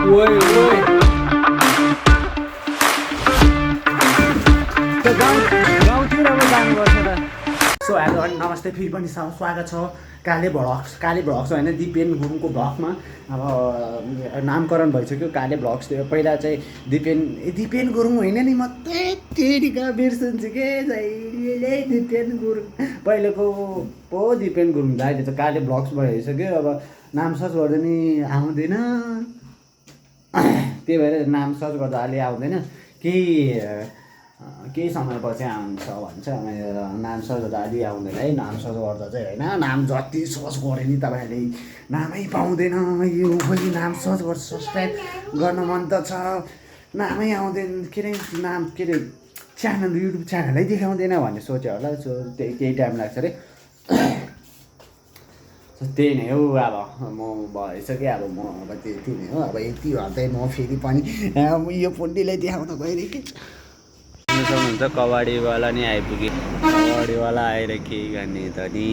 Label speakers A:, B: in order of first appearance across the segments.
A: ओए ओए त गाउँतिर अब जानुपर्छ त सो हेलो अनि नमस्ते फेरि पनि स्वागत छ काले भ्लग्स होइन दिपेन गुरुङको भ्लगमा अब नामकरण भइसक्यो काले भ्लग्स थियो पहिला चाहिँ दिपेन गुरुङ होइन नि म त्यतिका बिर्सन्छु के जहिले दिपेन गुरुङ पहिलेको पो दिपेन गुरुङ अहिले त काले भ्लग्स भइसक्यो अब नाम सर्च गर्दा नि आउँदैन त्यही भएर नाम सर्च गर्दा अलि आउँदैन केही समयपछि आउँछ भन्छ नाम सर्च गर्दा अलि आउँदैन है नाम सर्च गर्दा चाहिँ होइन नाम जति सर्च गऱ्यो नि तपाईँहरूले नामै पाउँदैन यो खोइ नाम सर्च गर्छ सब्सक्राइब गर्न मन त छ नामै आउँदैन के अरे नाम के अरे च्यानल युट्युब च्यानलै देखाउँदैन भन्ने सोच्यो होला सो केही टाइम लाग्छ अरे त्यही नै हो अब म भइसक्यो अब म अब त्यति नै हो अब यति भन्दै म फेरि पनि यो पुन्डीलाई देखाउन गइरहेको सक्नुहुन्छ कबड्डीवाला नि आइपुग्यो कबड्डीवाला आएर के गर्ने त नि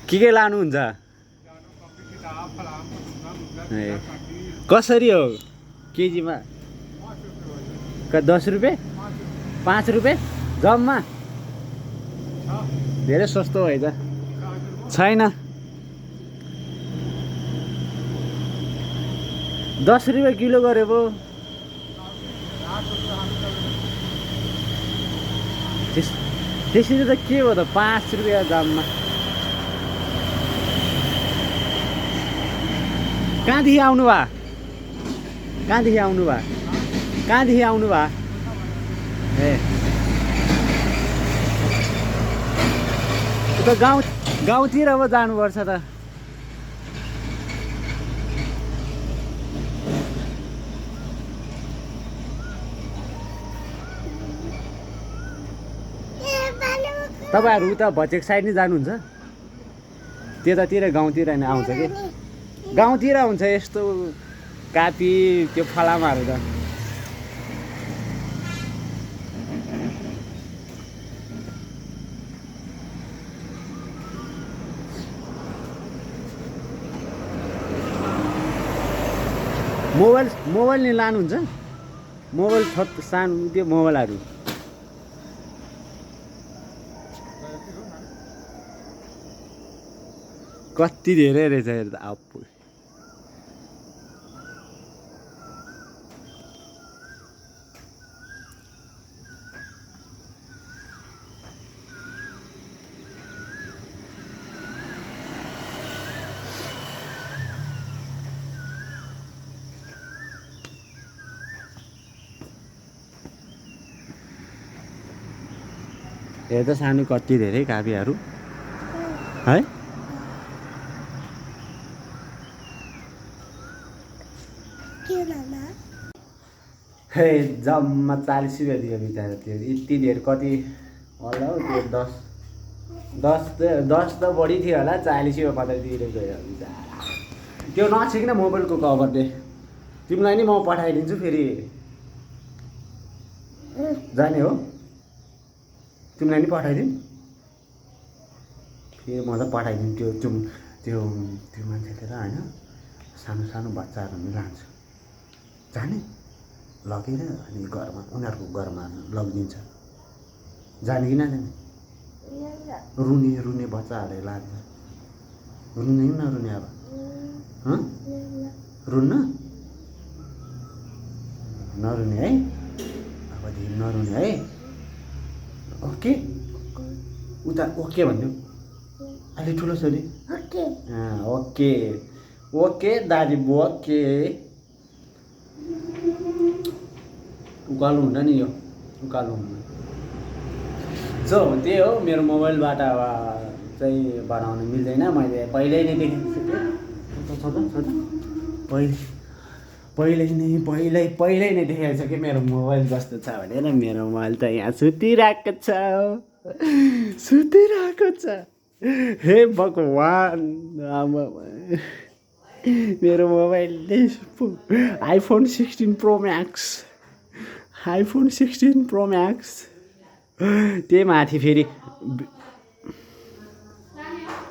A: के लानुहुन्छ ए कसरी हो केजीमा 10 रुपियाँ 5 रुपियाँ जम्मा धेरै सस्तो है त छैन 10 रुपियाँ किलो गरे पो त्यसरी त के हो त 5 रुपियाँ जम्मा कहाँदेखि आउनु भा ए त गाउँतिर अब जानुपर्छ त तपाईँहरू उता भचेक साइड नै जानुहुन्छ त्यतातिर गाउँतिर नै आउँछ कि गाउँतिर हुन्छ यस्तो कापी त्यो फलामाहरू त मोबाइल नि लानुहुन्छ मोबाइल सानो त्यो मोबाइलहरू कति धेरै रहेछ हेर्दा आप्पु हेर्दा सानो कति धेरै कापीहरू है हे जम्मा 40 रुपियाँ दियो बिचरा त्यो यति धेरै कति होला हौ त्यो 10 त बढी थियो होला 40 रुपियाँ कतै दिएर गयो बिचरा त्यो नछिक्न मोबाइलको कभर दे तिमीलाई नि म पठाइदिन्छु फेरि जाने हो तिमीलाई नि पठाइदिउँ फेरि म त पठाइदिउँ त्यो मान्छेले र होइन सानो बच्चाहरू पनि लान्छ जाने लगेर अनि घरमा उनीहरूको घरमा लगिदिन्छ जाने कि नजाने रुने बच्चाहरूले लान्छ रुने कि नरुने अब रुन्न नरुने है अबदेखि नरुने है ओके उता ओके भन्नु अलि ठुलो छोरी ओके दादी ओके उकाल्नु हुँदैन नि यो उकाल्नु हुँदैन जो त्यही हो मेरो मोबाइलबाट चाहिँ बनाउनु मिल्दैन मैले पहिल्यै नै पहिल्यै नै देखाएको छ कि मेरो मोबाइल कस्तो छ भनेर मेरो मोबाइल त यहाँ सुतिरहेको छ हे भगवान् मेरो मोबाइलले आइफोन 16 प्रो म्याक्स त्यही माथि फेरि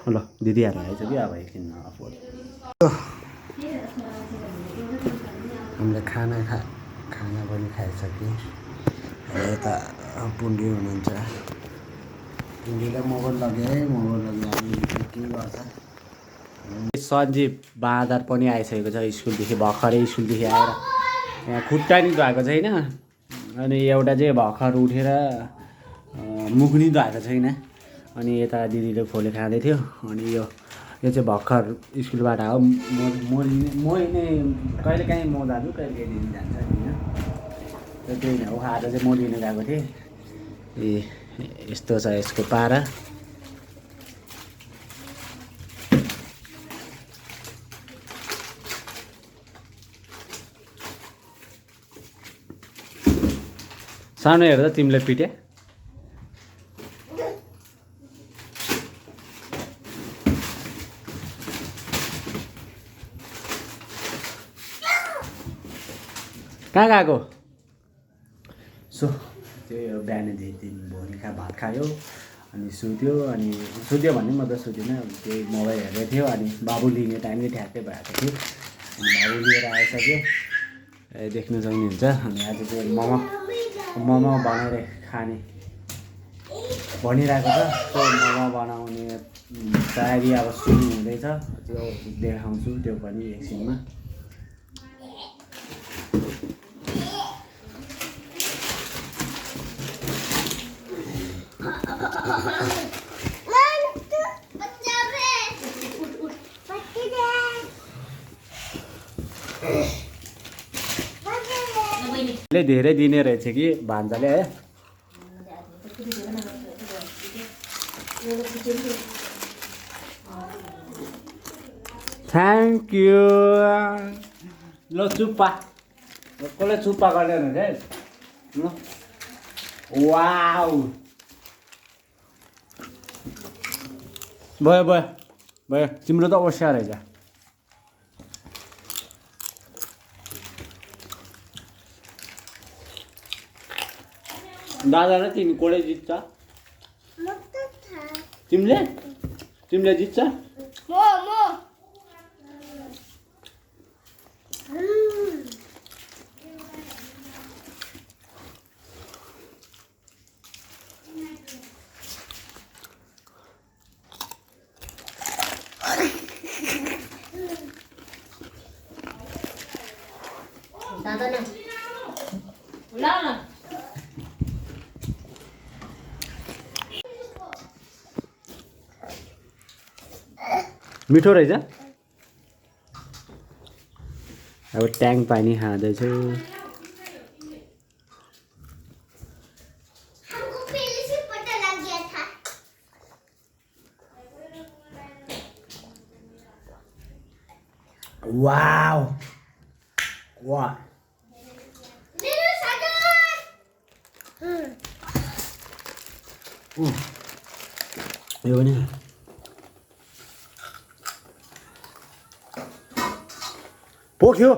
A: ल दिदीहरू आएछ कि अब एकछिन अफोर्ड हामीले खाना पनि खाइसक्यौँ यता पुन्डी हुनुहुन्छ पुन्डीलाई मोबाइल लगेँ हामी के गर्छ सञ्जीव बाँदर पनि आइसकेको छ स्कुलदेखि भर्खरै स्कुलदेखि आएर यहाँ खुट्टा नि धुएको छैन अनि एउटा चाहिँ भर्खर उठेर मुख नि धुएको छैन अनि यता दिदीले खोले खाँदै थियो अनि यो चाहिँ भर्खर स्कुलबाट हो म नै कहिलेकाहीँ म दाजु कहिलेकाहीँ दिदी जान्छ होइन त्यही नै हो आज चाहिँ म लिन गएको थिएँ ए यस्तो छ यसको पारा सानो हेर्दा तिमीले पिटे कहाँ गएको सो त्यो बिहान भोलि भात खायो अनि सुत्यो भन्ने म त सुतिनँ त्यही मोबाइल हेर्दै थियो अनि बाबु लिने टाइमले ठ्याक्कै भएको थियो अनि बाबु लिएर आइसक्यो देख्न सक्नुहुन्छ अनि आज चाहिँ मोमो बनाएर खाने भनिरहेको छ त्यो मोमो बनाउने तयारी अब सुरु हुँदैछ त्यो देखाउँछु त्यो पनि एकछिनमा धेरै दिने रहेछ कि भान्जाले है थ्याङ्क यू ल चुप्पा कसले चुप्पा गर्दैन है ल वाउ भयो तिम्रो त ओस्या रहेछ दादा र तिमी कसले जित्छ तिमीले जित्छ मिठो रहेछ अब ट्याङ पानी खाँदैछु वाउ वाह यो पनि पोख्यो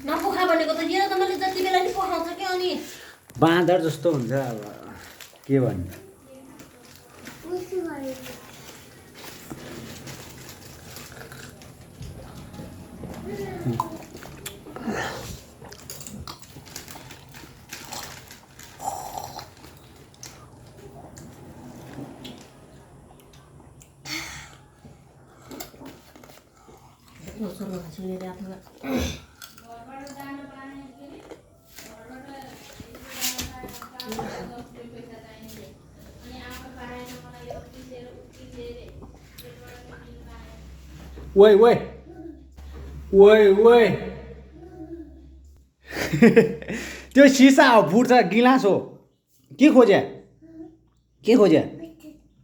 B: नपोखा भनेको त यो त मैले जति बेला नि पोखाउँछ के अनि
A: बाँदर जस्तो हुन्छ अब के भन्नु ओइ त्यो सिसा हो फुट्छ गिलास हो के खोज्या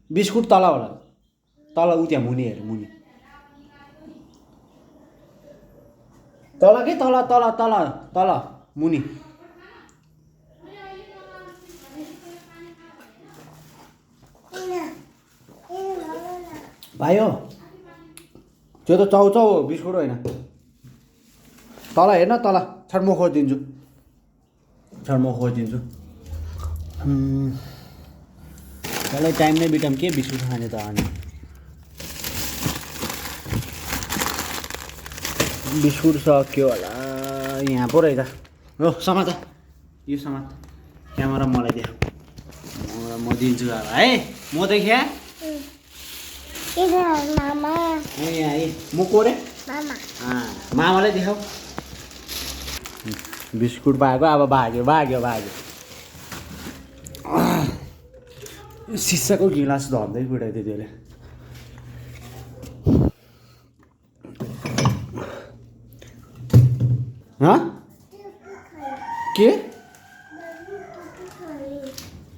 A: बिस्कुट तल होला तल उ त्यहाँ मुनि हेर मुनि तल के तल मुनि भाइ हो त्यो त चाउचाउ हो बिस्कुट होइन तल हेर्न तल छड्म खोजिदिन्छु त्यसलाई टाइम नै बिटाम के बिस्कुट खाने त अनि बिस्कुट सक्यो होला यहाँ पो रहेछ हो समात यो समात क्यामेरा मलाई देखाऊ म दिन्छु अब है म देखिया
C: मामा
A: ए म को रे
C: मामा
A: मामालाई देखाऊ बिस्कुट पाएको अब भाग्यो सिसाको गिलास धर्दै कुटाइदियो त्यसले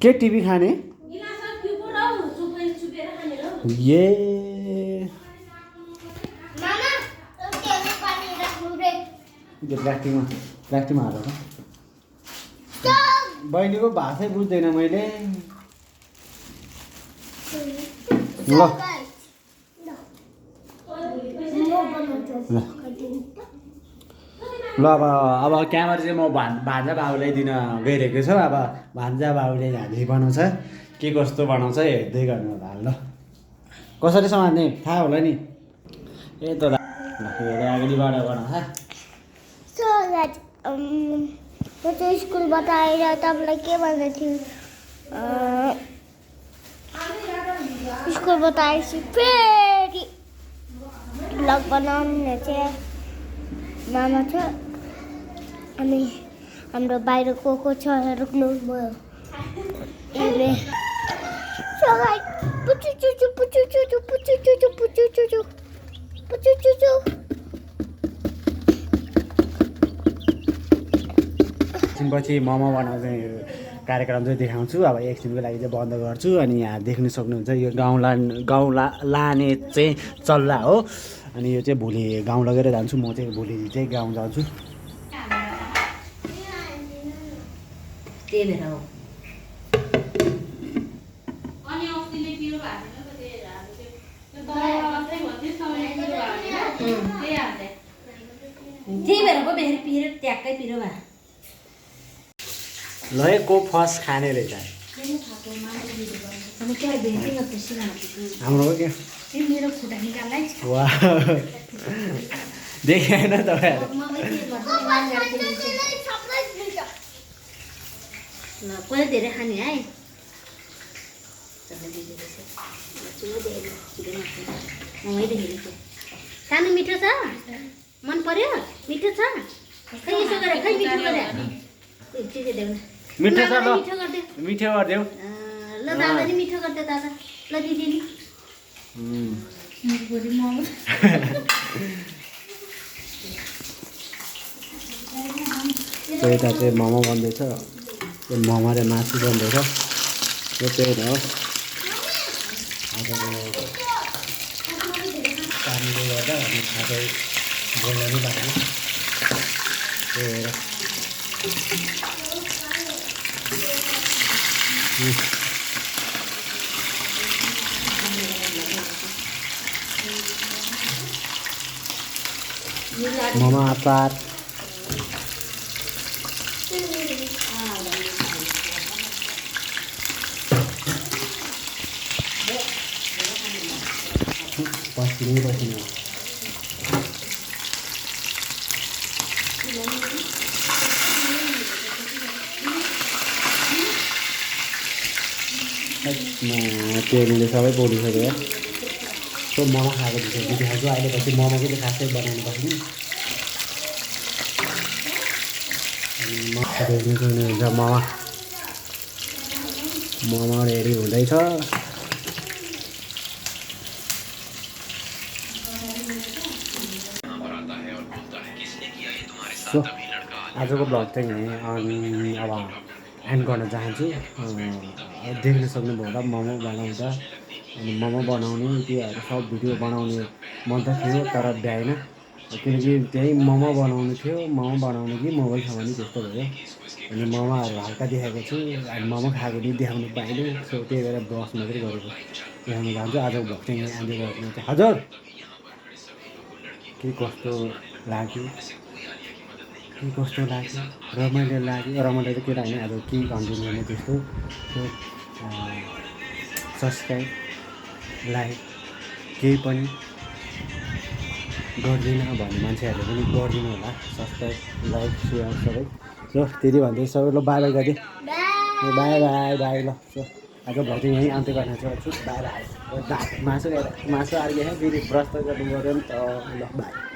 A: के टिभी खाने ये प्लास्टिकमा हालेर बहिनीको भाषै बुझ्दैन मैले ल अब क्यामेरा चाहिँ म भान्जा बाबुलाई दिन गइरहेको छु अब भान्जा बाबुले झाँक्री बनाउँछ के कस्तो बनाउँछ हेर्दै गर्नु होला ल कसरी समात्ने थाहा होला नि ए त अगाडिबाट बनाउँछ
C: म चाहिँ स्कुलबाट आएर तपाईँलाई के भन्दै थिएँ स्कुलबाट आएपछि फेरि भ्लग बनाउने चाहिँ मामा छ अनि हाम्रो बाहिर को छ रोक्नु भयो
A: एकछिनपछि मोमो बनाउने कार्यक्रम चाहिँ देखाउँछु अब एकछिनको लागि चाहिँ बन्द गर्छु अनि यहाँ देख्न सक्नुहुन्छ यो गाउँ लाने चाहिँ चल्ला हो अनि यो चाहिँ भोलि गाउँ लगेर जान्छु म चाहिँ भोलि चाहिँ गाउँ जान्छु
B: त्यही भएर हो त्यही भएर पो बेसी पिरो ट्याक्कै पिरो भए
A: ल को फर्स्ट खाने रहेछ हाम्रो के
B: मेरो खुट्टा निकाल्दै
A: वाह देखेन तपाईँहरू
B: कसले धेरै खाने है सानो मिठो छ मन पर्यो मिठो छ खै यसो गरे खै मिठो गरे
A: मिठो छ ल
B: मिठो गरिदेऊ
A: मिठो गरिदेऊ
B: ल दादा नि मिठो गरिदेऊ दादा ल दिदी नि
A: यता चाहिँ मोमो बन्दैछ यो मोमो र मासु बन्दैछ यो त्यही हो पानीले गर्दा अनि खाँदै बोल्न नि लाग्यो त्यही भएर मोमो अचार पसिनै पसिना तेलले सबै पोलिसक्यो त्यो मोमो खाएको देखाएको अहिले पछि मोमोको चाहिँ खासै बनाउनु पर्छ नि हुन्छ मोमो रेडी हुँदैछ सो आजको भ्लग चाहिँ यहीँ अनि अब एन्ड गर्न चाहन्छु देख्न सक्नुभयो होला मोमो बनाउँदा अनि मोमो बनाउने त्योहरू सब भिडियो बनाउने मन त थियो तर भ्याएन किनकि त्यही मोमो बनाउनु थियो मोमो बनाउनु कि मोबाइल सामान त्यस्तो भयो अनि मोमोहरू हल्का देखाएको छु अनि मोमो खाएको पनि देखाउनु पाइनँ सो त्यही भएर ब्रस मात्रै गरेको देखाउनु चाहन्छु आजको भ्लग चाहिँ यहीँ एन्ड गर्नु चाहिँ हजुर के कस्तो लाग्यो के कस्तो लाग्यो रमाइलो लाग्यो रमाइलो त कुरा होइन अब के कन्टेन्ट गर्ने त्यस्तो त्यो सब्सक्राइब लाइक केही पनि गर्दिनँ भन्ने मान्छेहरूले पनि गरिदिनु होला सब्सक्राइब लाइक सेयर सबै ल त्यति भन्दै सबैलाई बाई बाई गरिदिए बाई बाई बाई ल आज भ्लग चाहिँ यहीँ अन्त्य गर्न चाहन्छु बाई बाई मासु अर्कै फेरि ब्रस त गर्नु गऱ्यो नि त ल बाई